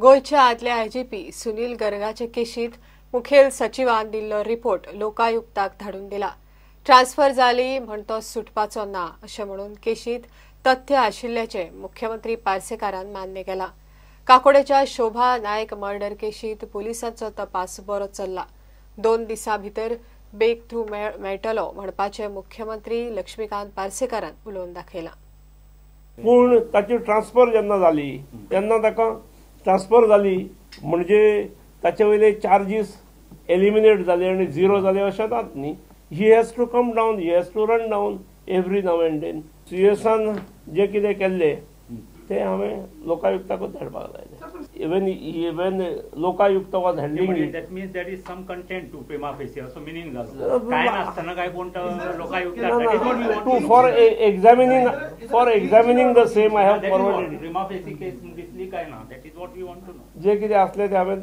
गोंयच्या आदले आयजीपी सुनील गर्गाचे केशीत मुखेल सचिवान दिल्लो रिपोर्ट लोकायुक्ताक धाडून दिला. ट्रान्सफर जाली म्हण तो सुटपाचो ना अशें म्हणून केशीत तथ्य आशिल्ल्याचें मुख्यमंत्री पार्सेकारान मान्य केलां. काकोडेच्या शोभा नायक मर्डर केशीत पुलिसांचो तपास बरो चल्ला. 2 दिसां भितर बेग थ्रू मेळटलो म्हणपाचें मुख्यमंत्री लक्ष्मीकांत पार्सेकारान उलोवन दाखयलां. पूण ताची ट्रान्सफर जेन्ना जाली तेन्ना ताका ट्रान्सफर जाली म्हणजे ताचे वयले चार्जीस एलिमिनेट जाले आनी झिरो जाले अशें जात न्ही. He has to come down, he has to run down every now and then. सीएसान जे कितें केल्लें तें हांवें लोकायुक्ताकूच धाडपाक लायलें. Even even Lokayukta was handling it. That means there is some content to prima facie असो मिनिंग जालो. काय नासतना काय कोण Lokayukta to for examining the same I have forwarded. Prima facie case दिसली काय ना, that is what we want to know. जे कितें आसलें तें हांवें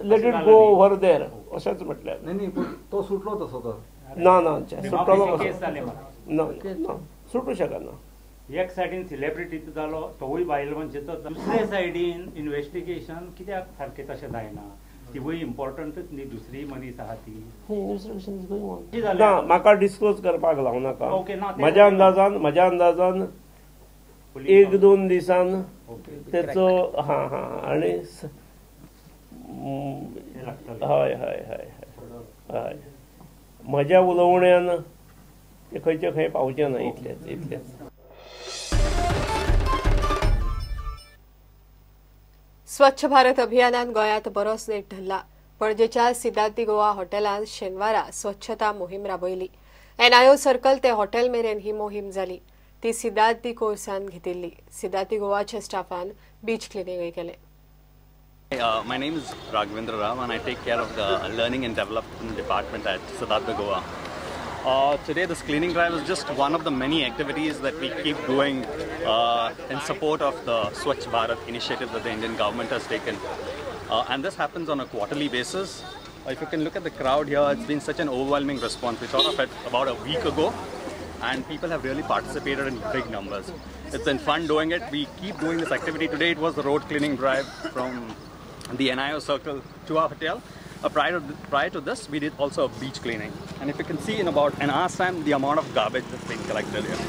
let it go over there अशेंच म्हटलें. न्ही पूण तो सुटलो तसो तर ना ना सुटलो ना ना सुटू शकना. एक सायडीन सेलिब्रिटीचो जालो तोवूय बायल मनशेचो, दुसरे सायडीन इन्वेस्टिगेशन कित्याक सारकें तशें जायना, तिवूय इम्पॉर्टंटच न्ही, दुसरी मनीस आहा ती. ना म्हाका डिस्क्लोज करपाक लावं नाका. म्हज्या अंदाजान 1-2 दिसान तेचो हां हां आनी हय हय हय हय म्हज्या उलोवण्यान ते खंयचे खंय पावचें ना इतलेंच इतलेंच. स्वच्छ भारत अभियानान गोंयांत बरोच नेट धरला. पणजेच्या सिद्धार्थी गोवा हॉटेलान शेनवारा स्वच्छता मोहीम राबयली. एनआयओ सर्कल ते हॉटेल मेरेन ही मोहीम जाली. ती सिद्धार्थी कोर्सान घेतिल्ली. सिद्धार्थी गोवाच्या स्टाफान बीच क्लिनिंगूय केलें. My name is Raghavendra Rao and I take care of the Learning and Development Department at Siddhartha Goa. Today this cleaning drive is just one of the many activities that we keep doing in support of the Swachh Bharat initiative that the Indian government has taken. And this happens on a quarterly basis. If you can look at the crowd here, it's been such an overwhelming response. We thought of it about a week ago and people have really participated in big numbers. It's been fun doing it. We keep doing this activity. Today it was the road cleaning drive from the NIO circle to our hotel. Prior to this, we did also a beach cleaning. And if you can see in about an hour's time, the amount of garbage that's being collected here.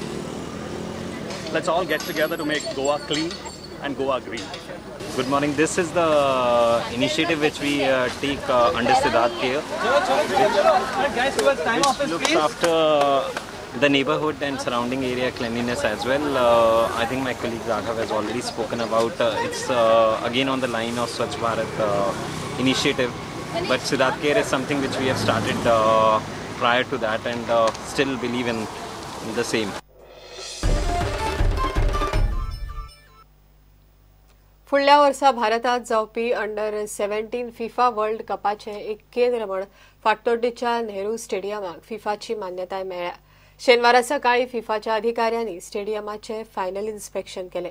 Let's all get together to make Goa clean and Goa green. Good morning. This is the initiative which we take under Siddharth Care, which looks after the neighborhood and surrounding area cleanliness as well. I think my colleague Raghav has already spoken about it's again on the line of Swachh Bharat initiative, but Siddharth Care is something which we have started prior to that and still believe in the same. फुडल्या वर्सा भारतात जावपी under 17 FIFA world कपाचे एक केंद्र म्हण फातोड्डेच्या नेहरू स्टेडियमाक फिफाची मान्यताय मेळ्ळ्या. शेनवारा सकाळी फिफाच्या अधिकाऱ्यांनी स्टेडियमाचे फायनल इन्स्पेक्शन केले.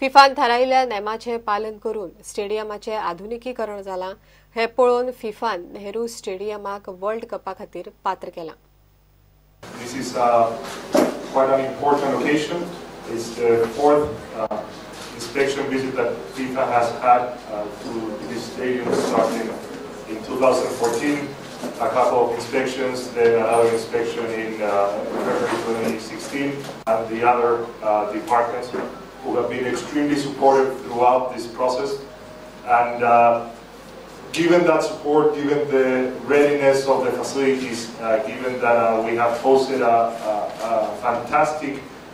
फिफान थारायिल्ल्या नेमाचे पालन करून स्टेडियमाचे आधुनिकीकरण जालां हें पळोवन फिफान नेहरू स्टेडियमाक वर्ल्ड कपा खातीर पात्र केलां. This is quite an important occasion. It's the fourth inspection visit that FIFA has had to this stadium starting in 2014. A couple of inspections, then another inspection in February 2016, and the other departments who have been extremely supportive throughout this process. And given that support, given the readiness of the facilities, given that we have hosted a fantastic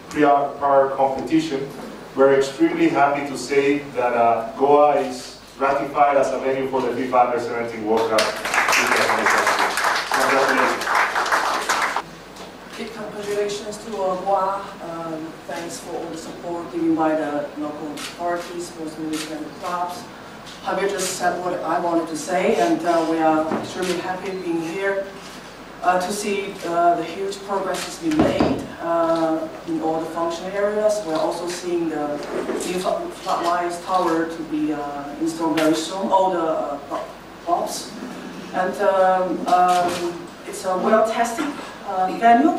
prior competition, we're extremely happy to say that Goa is ratified as a venue for the FIFA Under-17 World Cup 2017. Congratulations. Big congratulations to Goa. Thanks for all the support given by the local authorities, sports ministry and clubs. Javier just said what I wanted to say, and we are extremely happy being here to see the huge progress has been made in all the functional areas. We are also seeing the new floodlights tower to be installed very soon, all the bulbs. And it's a well-tested venue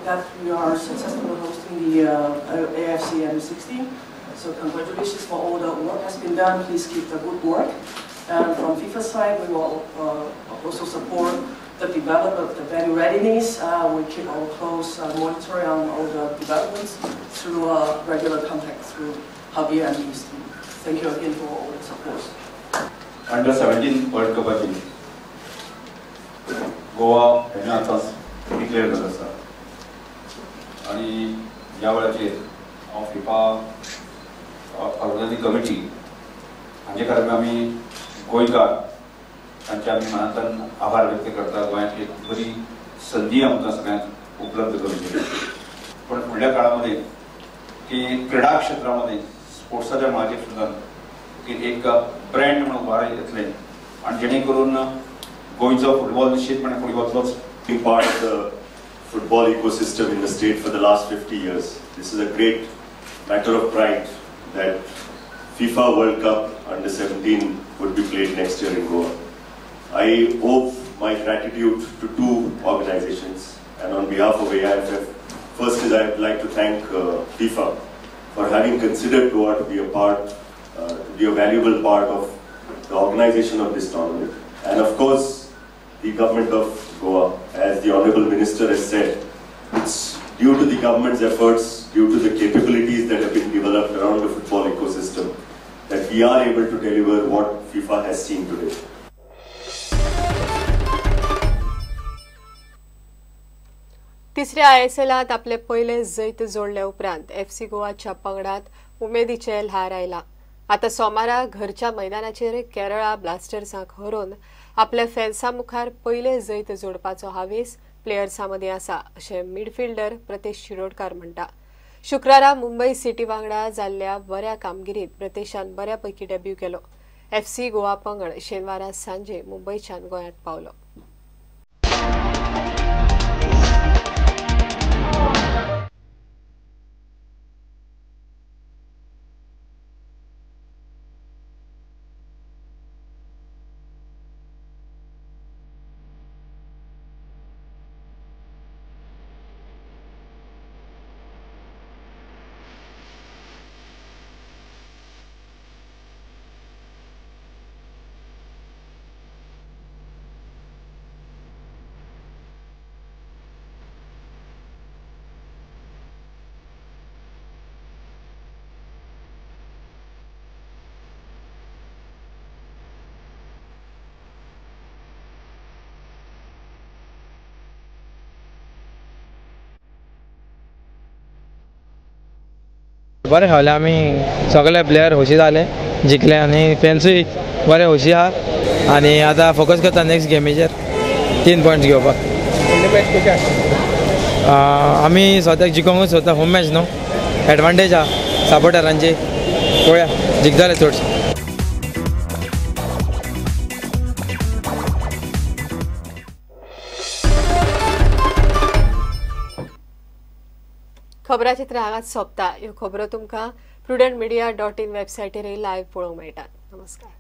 that we are successfully hosting the AFC Under-16. So congratulations for all the work has been done. Please keep the good work. And from FIFA side, we will also support the development of the venue readiness. We keep our close monitoring on all the developments through regular contact through Javier and his team. Thank you again for all the support. Under 17 World Cup Goa हें आतां declare जाल्लो आसा आनी ह्या वेळाचेर हांव FIFA ऑर्गनायझींग committee हांचे खातीर आमी गोंयकार तांचे आमी मनांतल्यान आभार व्यक्त करता. गोंयांत एक बरी संदी आमकां सगळ्यांक उपलब्ध करून दिली. पण फुडल्या काळामध्ये की क्रीडा क्षेत्रामध्ये स्पोर्ट्साच्या मळाचेर सुद्दां की एक ब्रँड म्हणून उबार येतले आनी जेणे करून गोंयचो फुटबॉल निश्चितपणे फुडें वतलोच. Being part of the football ecosystem in the state for the last 50 years, this is a great matter of pride that FIFA World Cup Under 17 would be played next year in Goa. I owe my gratitude to two organizations, and on behalf of AIFF, first is I would like to thank FIFA for having considered Goa to be a part, to be a valuable part of the organization of this tournament, and of course the government of Goa. As the Honorable Minister has said, it's due to the government's efforts, due to the capabilities that have been developed around the football ecosystem, that we are able to deliver what FIFA has seen today. तिसऱ्या ISLांत आपले पयले जैत जोडले उपरांत FC गोवाच्या पंगडात उमेदीचे ल्हार आयला. आता सोमारा घरच्या मैदानाचेर केरळा ब्लास्टर्सांक हरोवन आपल्या फॅन्सा मुखार पयले जैत जोडपाचो हावेस प्लेयर्सां मदीं आसा अशें मिडफिल्डर प्रतेश शिरोडकार म्हणटा. शुक्रारा मुंबय सिटी वांगडा जाल्ल्या बऱ्या कामगिरीत प्रतेशान बऱ्यापैकी डेब्यू केलो. एफसी गोवा पंगड शेनवारा सांजे मुंबयच्यान गोंयांत पावलो. बरें खेळ्ळे आमी, सगळे प्लेयर खोशी जाले, जिखले आनी फॅन्सूय बरे खोशी आहा आनी आतां फोकस करता नेक्स्ट गेमीचेर 3 पॉयंट्स घेवपाक. आमी सद्याक जिखोंकूच सोदता, होम मॅच न्हू, एडवांटेज आहा सपोर्टरांची, पळोवया जिखतले चडशे. खबराचित्र हांगाच सोंपता. ह्यो खबरो तुमकां prudentmedia.in वेबसायटीर लायव्ह पळोवंक मेळटात. नमस्कार.